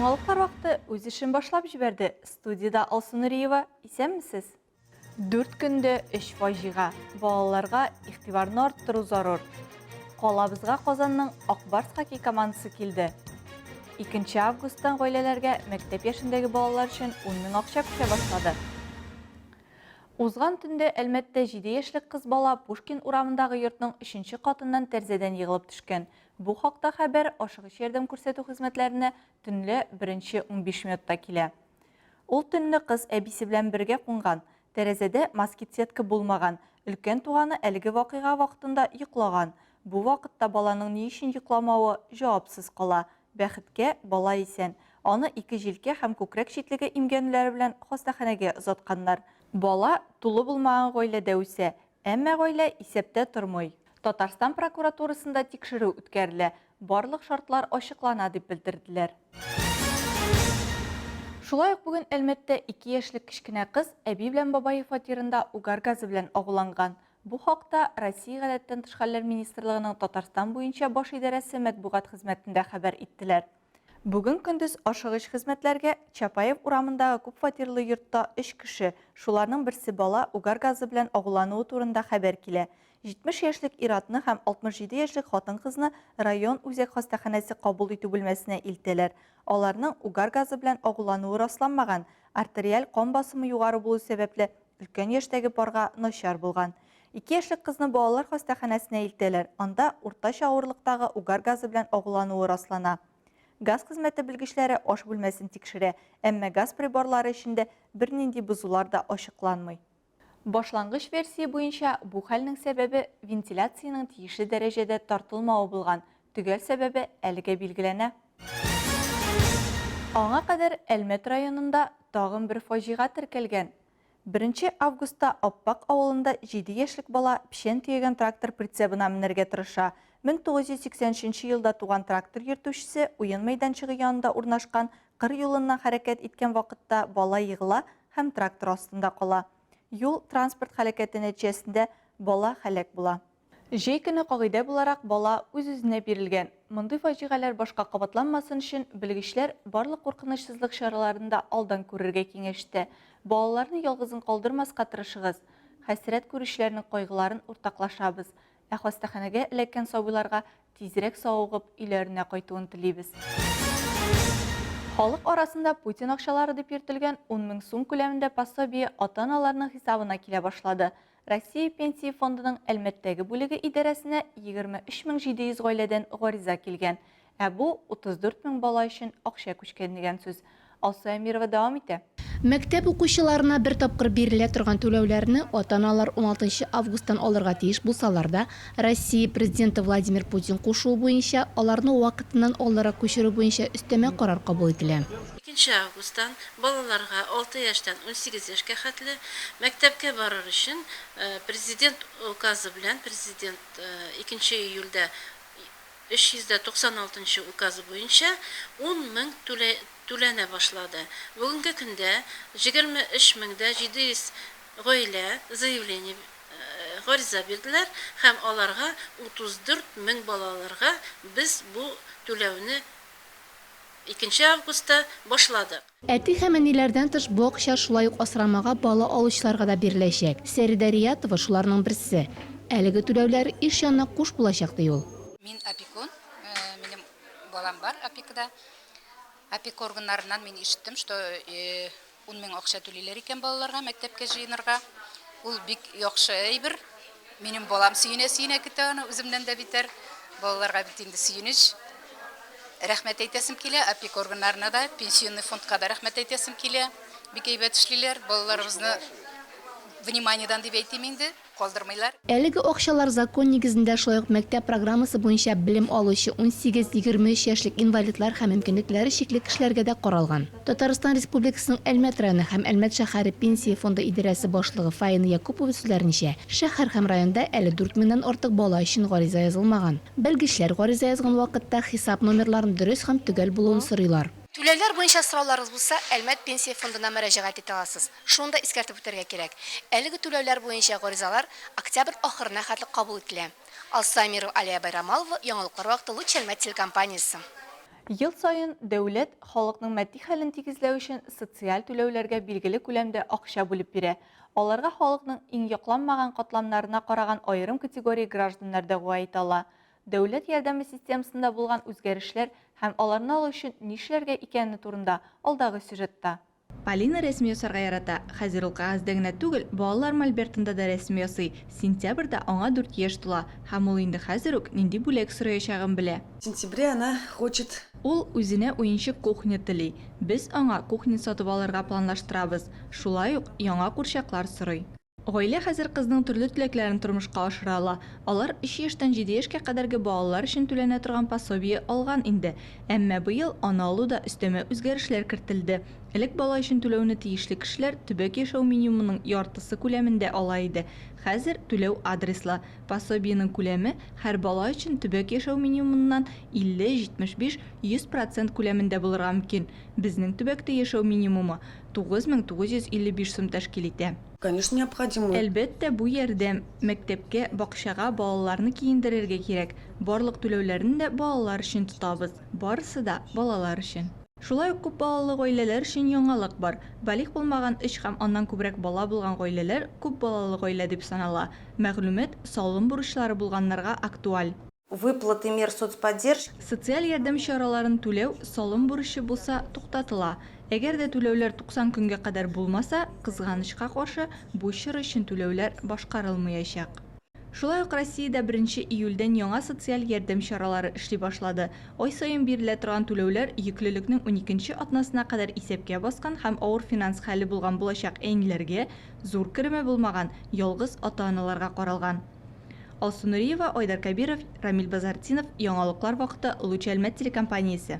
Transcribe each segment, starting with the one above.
Яңалыклар вакыты үз эшен башлап җибәрде. Студиядә Алсу Нуриева. Исәнмесез? Дүрт көндә өч фаҗига. Балаларга игътибарны арттыру зарур. Калабызга Казанның Ак Барс хоккей командасы килде. 2 августтан гаиләләргә мәктәп яшендәге балалар өчен 10 мең акча күчә башлады. Узган төндә Әлмәттә 7 яшьлек кыз бала Пушкин урамындагы йортның өченче катыннан тәрәзәдән егылып төшкән. Бу хакта хәбәр ашыгыч ярдәм күрсәтү хезмәтләренә төнлә беренче 15 минутта килә. Ул төнне кыз әбисе белән бергә кунган. Тәрәзәдә москит сетка булмаган. Өлкән туганы әлеге вакыйга вакытында йоклаган. Бу вакытта баланың ни өчен йокламавы җавапсыз кала. Бәхеткә, бала исән. Аны ике җилкә һәм күкрәк читлеге имгәнүләре белән хастаханәгә озатканнар. Бала тулы булмаган гаиләдә үсә, әмма гаилә исәптә тормый. Татарстан прокуратурасында тикшерү үткәрелә, барлык шартлар ачыклана, дип белдерделәр. Шулай ук бүген Әлмәттә 2 яшьлек кечкенә кыз әби белән бабае фатирында угар газы белән агуланган. Бу хакта Россия Гадәттән тыш хәлләр министрлыгының Татарстан буенча баш идарәсе матбугат хезмәтендә хәбәр иттеләр. Бүген көндез ашыгыч хезмәтләргә Чапаев урамындагы күпфатирлы йортта өч кеше, шуларның берсе бала, угар газы белән агулануы турында хәбәр килә. 70 яшьлек ир-атны һәм 67 яшьлек хатын-кызны район үзәк хастаханәсе кабул итү бүлмәсенә илтәләр. Аларның угар газы белән агулануы расланмаган, артериаль кан басымы югары булу сәбәпле, өлкән яшьтәге парга начар булган. Ике яшьлек кызны балалар хастаханәсенә илтәләр, анда уртача авырлыктагы угар газы белән агулануы раслана. Газ хезмәте белгечләре аш бүлмәсен тикшерә, әмма газ приборлары эчендә бернинди бозулар да ачыкланмый. Башлангыч версия буенча, бу хәлнең сәбәбе вентиляциянең тиешле дәрәҗәдә тартылмавы булган, төгәл сәбәбе әлегә билгеләнә. Аңа кадәр Әлмәт районында тагын бер фаҗига теркәлгән. Беренче августта Аппак авылында җиде яшьлек бала печән төягән трактор прицебына менәргә тырыша. 1983 нче елда туган трактор йөртүчесе уен мәйданчыгы янында урнашкан кыр юлыннан хәрәкәт иткән вакытта бала егыла һәм трактор астында кала. Юл транспорт һәлакәте нәтиҗәсендә бала һәлак була. Җәй көне кагыйдә буларак бала үз-үзенә бирелгән. Мондый фаҗигаләр башка кабатланмасын өчен белгечләр барлык куркынычсызлык чараларын да алдан күрергә киңәш итә. Балаларны ялгызын калдырмаска тырышыгыз. Хәсрәт күрүчеләрнең кайгыларын уртаклашабыз. Ә хастаханәгә эләккән сабыйларга тизрәк савыгып, өйләренә кайтуын телибез. Халык арасында Путин акчалары дип йөртелгән 10 мең сум күләмендә пособие ата-аналарның хисабына килә башлады. Россия Пенсия фондының Әлмәттәге бүлеге идарәсенә 23 700 гаиләдән гариза килгән. Ә бу 34 мең бала өчен акча күчкән дигән сүз. Алсу Әмирова дәвам итә. Мәктәп укучыларына бер тапкыр бирелә торган түләүләрне ата-аналар уналтынчы августтан алырга тиеш булсалар да, Россия Президенты Владимир Путин кушуы буенча, аларны вакытыннан алдарак күчерү буенча өстәмә карар кабул ителә. Икенче августтан балаларга алты яшьтән 18 яшькә хәтле мәктәпкә барыр өчен Президент указы белән, Президент икенче июльдә 396 нчы указы буенча 10 мең түләнә башлады. Бүгенге көндә 23 мең дә 700 гаилә заявление, гариза бирделәр һәм аларга 34 мең балаларга без бу түләүне икенче августта башладык. Әти һәм әниләрдән тыш бу акча шулай ук асрамага бала алучыларга да биреләчәк. Сәридә Риятова шуларның берсе. Әлеге түләүләр иш янына куш булачак, ди ул. Мин опекун, минем балам бар опекада. Опека органнарыннан мин ишеттем, что 10 мең акча түлиләр икән балаларга мәктәпкә җыенырга. Ул бик яхшы әйбер. Минем балам сөенә-сөенә көтә аны, үземнән дә битәр. Балаларга бит инде сөенеч. Рәхмәт әйтәсем килә опека органнарына да, пенсионный фондка да рәхмәт әйтәсем килә. Бик әйбәт эшлиләр, балаларыбызны вниманиедан дип әйтим инде. калдырмыйлар. Әлеге акчалар закон нигезендә шулай ук мәктәп программасы буенча белем алучы 18, 23 яшьлек инвалидлар һәм мөмкинлекләре чикле кешеләргә дә каралган. Татарстан Республикасының Әлмәт районы һәм Әлмәт шәһәре Пенсия фонды идарәсе башлыгы Фаина Якупова сүзләренчә, шәһәр һәм районда әле 4 меңнән артык бала өчен гариза язылмаган. Белгечләр гариза язган вакытта хисап номерларын дөрес һәм төгәл булуын сорыйлар. Түләүләр буенча сорауларыгыз булса, Әлмәт Пенсия фондына мөрәҗәгать итә аласыз. Шуны да искәртеп үтәргә кирәк, әлеге түләүләр буенча гаризалар октябрь ахырына хәтле кабул ителә. Алсу Әмирова, Алия Байрамалова, Яңалыклар вакыты, Луч Әлмәт телекомпаниясе. Ел саен дәүләт, халыкның матди хәлен тигезләү өчен, социаль түләүләргә билгеле күләмдә акча бүлеп бирә. Аларга халыкның иң якланмаган катламнарына караган аерым категория гражданнар дәгъва итә ала. Дәүләт ярдәме системасында булган үзгәрешләр һәм аларны алу өчен нишләргә икәне турында алдагы сюжетта. Полина рәсем ясарга ярата. Хәзер ул кәгазьдә генә түгел, балалар мольбертында да рәсем ясый. Сентябрьдә аңа дүрт яшь тула, һәм ул инде хәзер үк нинди бүләк сораячагын белә. В сентябре она хочет. Ул үзенә уенчык кухня тели. Без аңа кухня сатып алырга планлаштырабыз. Шулай ук яңа курчаклар сорый. Гаилә хәзер кызның төрле теләкләрен тормышка ашыра ала. Алар өч яшьтән җиде яшькә кадәрге балалар өчен түләнә торган пособие алган инде. Әмма быел аны алуда өстәмә үзгәрешләр кертелде. Элек бала өчен түләүне тиешле кешеләр төбәк яшәү минимумының яртысы күләмендә ала иде. Хәзер түләү адреслы. Пособиенең күләме һәр бала өчен төбәк яшәү минимумыннан 50, 75, 100 процент күләмендә булырга мөмкин. Безнең төбәктә яшәү минимумы 9955 сум тәшкил итә. Конечно, необходимо. Әлбәттә, бу ярдәм. Мәктәпкә, бакчага балаларны киендерергә кирәк. Барлык түләүләрне дә балалар өчен тотабыз. Барысы да балалар өчен. Шулай ук күп балалы гаиләләр өчен яңалык бар. Балигъ булмаган өч һәм аннан күбрәк бала булган гаиләләр күп балалы гаилә дип санала. Мәгълүмат салым бурычлары булганнарга актуаль. Выплаты мер соцподдержки. Социаль ярдәм чараларын түләү, салым бурычы булса, туктатыла. Әгәр дә түләүләр 90 көнгә кадәр булмаса, кызганычка каршы, бу чор өчен түләүләр башкарылмыячак. Шулай ук Россиядә беренче июльдән яңа социаль ярдәм чаралары эшли башлады. Ай саен бирелә торган түләүләр йөклелекнең уникенче атнасына кадәр исәпкә баскан һәм авыр финанс хәле булган булачак әниләргә, зур кереме булмаган ялгыз ата-аналарга каралган. Алсу Нуриева, Айдар Кәбиров, Рамил Базартдинов, Яңалыклар вакыты, Луч Әлмәт телекомпаниясе.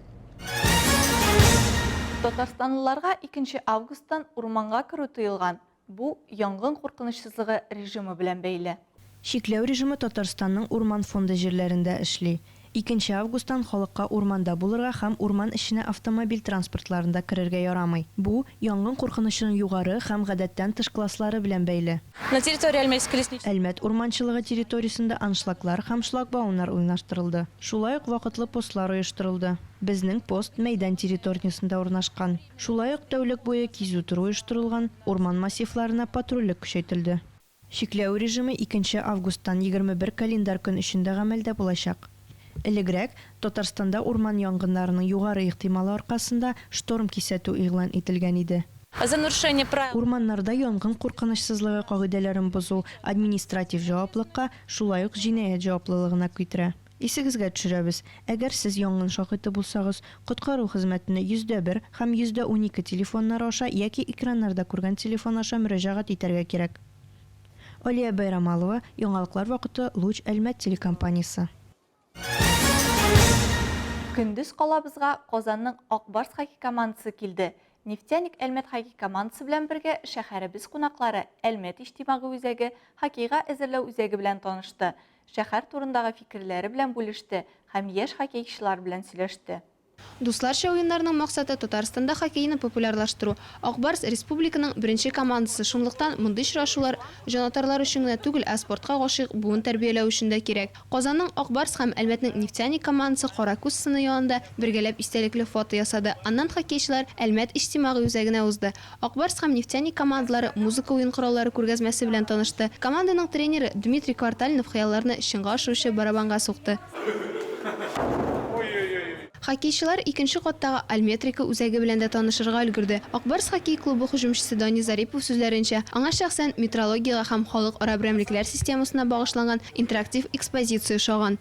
Татарстанлыларга икенче августтан урманга керү тыелган, бу янгын куркынычсызлыгы режимы белән бәйле. Чикләү режимы Татарстанның урман фонды җирләрендә эшли. Икенче августтан халыкка урманда булырга һәм урман эченә автомобиль транспортларында керергә ярамый. Бу, янгын куркынычының югары һәм гадәттән тыш класслары белән бәйле. На территории Альметьевской лесничества. Әлмәт урманчылыгы территориясендә аншлаглар һәм шлагбаумнар урнаштырылды. Шулай ук вакытлы постлар оештырылды. Безнең пост мәйдан территорниясендә урнашкан. Шулай ук тәүлек буе кизү тору оештырылган, урман массивларына патрульлек көчәйтелде. Чикләү режимы икенче августтан 21 календарь көн эчендә гамәлдә булачак. Элегрәк, Татарстанда урман янгыннарының югары ихтималы аркасында шторм кисәтү игълан ителгән иде. За нарушение правил. Урманнарда янгын куркынычсызлыгы кагыйдәләрен бозу административ җаваплыкка, шулай ук җинаять җаваплылыгына китерә. Исегезгә төшерәбез, әгәр сез янгын шаһиты булсагыз, коткару хезмәтенә 101 һәм 112 телефоннары аша яки экраннарда күргән телефон аша мөрәҗәгать итәргә кирәк. Алия Байрамалова, Яңалыклар вакыты, Луч Әлмәт телекомпаниясе. Көндез калабызга Казанның Ак Барс хоккей командасы килде. Нефтяник Әлмәт хоккей командасы белән бергә шәһәребез кунаклары Әлмәт иҗтимагый үзәге, хоккейга әзерләү үзәге белән танышты, шәһәр турындагы фикерләре белән бүлеште һәм яшь хоккейчылар белән сөйләште. Дусларча уеннарның максаты, Татарстанда хоккейны популярлаштыру. Ак Барс, республиканың беренче командасы, шунлыктан мондый очрашулар җанатарлар өчен генә түгел, ә спортка гашыйк буын тәрбияләү өчен дә кирәк. Казанның Ак Барс һәм Әлмәтнең Нефтяник командасы Каракүз сыны янында бергәләп истәлекле фото ясады. Аннан хоккейчылар Әлмәт иҗтимагый үзәгенә узды. Ак Барс һәм Нефтяник командалары музыка уен кораллары күргәзмәсе белән танышты. Команданың тренеры Дмитрий Квартальнов хыялларны чынга ашыручы барабанга сукты. Хоккейчылар икенче каттагы Альметрика үзәге белән дә танышырга өлгерде. Ак Барс хоккей клубы һөҗүмчесе Данис Зарипов сүзләренчә, аңа шәхсән метрологиягә һәм халыкара берәмлекләр системасына багышланган интерактив экспозиция ошаган.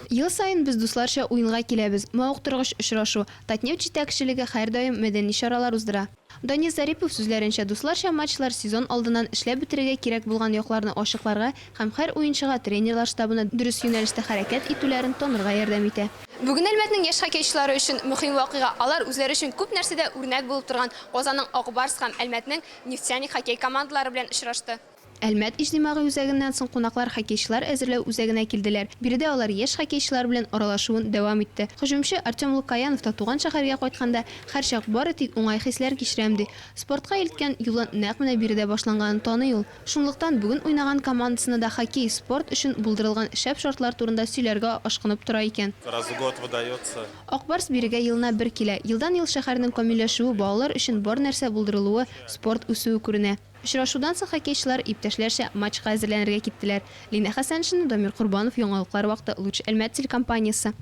Ел саен без дусларча уенга киләбез. Мавыктыргыч очрашу. Татнефть җитәкчелеге һәрдаим мәдәни чаралар уздыра. Данис Зарипов сүзләренчә, дусларча матчлар сезон алдыннан эшләп бетерергә кирәк булган якларны ачыкларга һәм һәр уенчыга тренерлар штабына дөрес юнәлештә хәрәкәт итүләрен танырга ярдәм итә. Бүген Әлмәтнең яшь хоккейчылары өчен мөһим вакыйга, алар үзләре өчен күп нәрсәдә үрнәк булып торган Казанның Ак Барс һәм Әлмәтнең Нефтяник хоккей командалары белән очрашты. Әлмәт иҗтимагый үзәгеннән соң кунаклар хоккейчылар әзерләү үзәгенә килделәр. Биредә алар яшь хоккейчылар белән аралашуын дәвам итте. Һөҗүмче Артем Лукоянов та туган шәһәргә кайтканда һәрчак бары тик уңай хисләр кичерәм, ди. Спортка илткән юлы нәкъ менә биредә башланганын таный ул. Шунлыктан бүген уйнаган командасына да хоккей, спорт өчен булдырылган шәп шартлар турында сөйләргә ашкынып тора икән. Раз в год выдается. Ак Барс бирегә елына бер килә. Елдан-ел шәһәрнең камилләшүе, балалар өчен бар нәрсә булдырылуы, спорт үсүе күренә. Очрашудан соң хоккейчылар иптәшләрчә матчка әзерләнергә киттеләр. Линә Хәсәншина, Дамир Корбанов, Яңалыклар вакыты, Луч Әлмәт телекомпаниясе.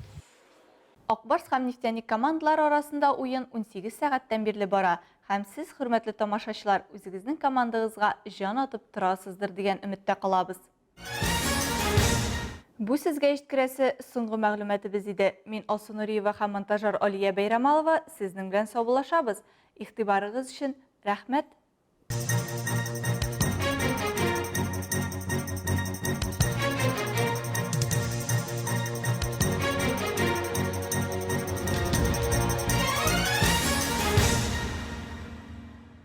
Ак Барс һәм Нефтяник командалары арасында уен 18 сәгатьтән бирле бара һәм сез, хөрмәтле тамашачылар, үзегезнең командагызга җан атып торасыздыр дигән өметтә калабыз. Бу сезгә җиткерәсе соңгы мәгълүматыбыз иде. Мин Алсу Нуриева һәм монтажер Алия Бәйрәмалова сезнең белән саубуллашабыз. Игътибарыгыз өчен рәхмәт!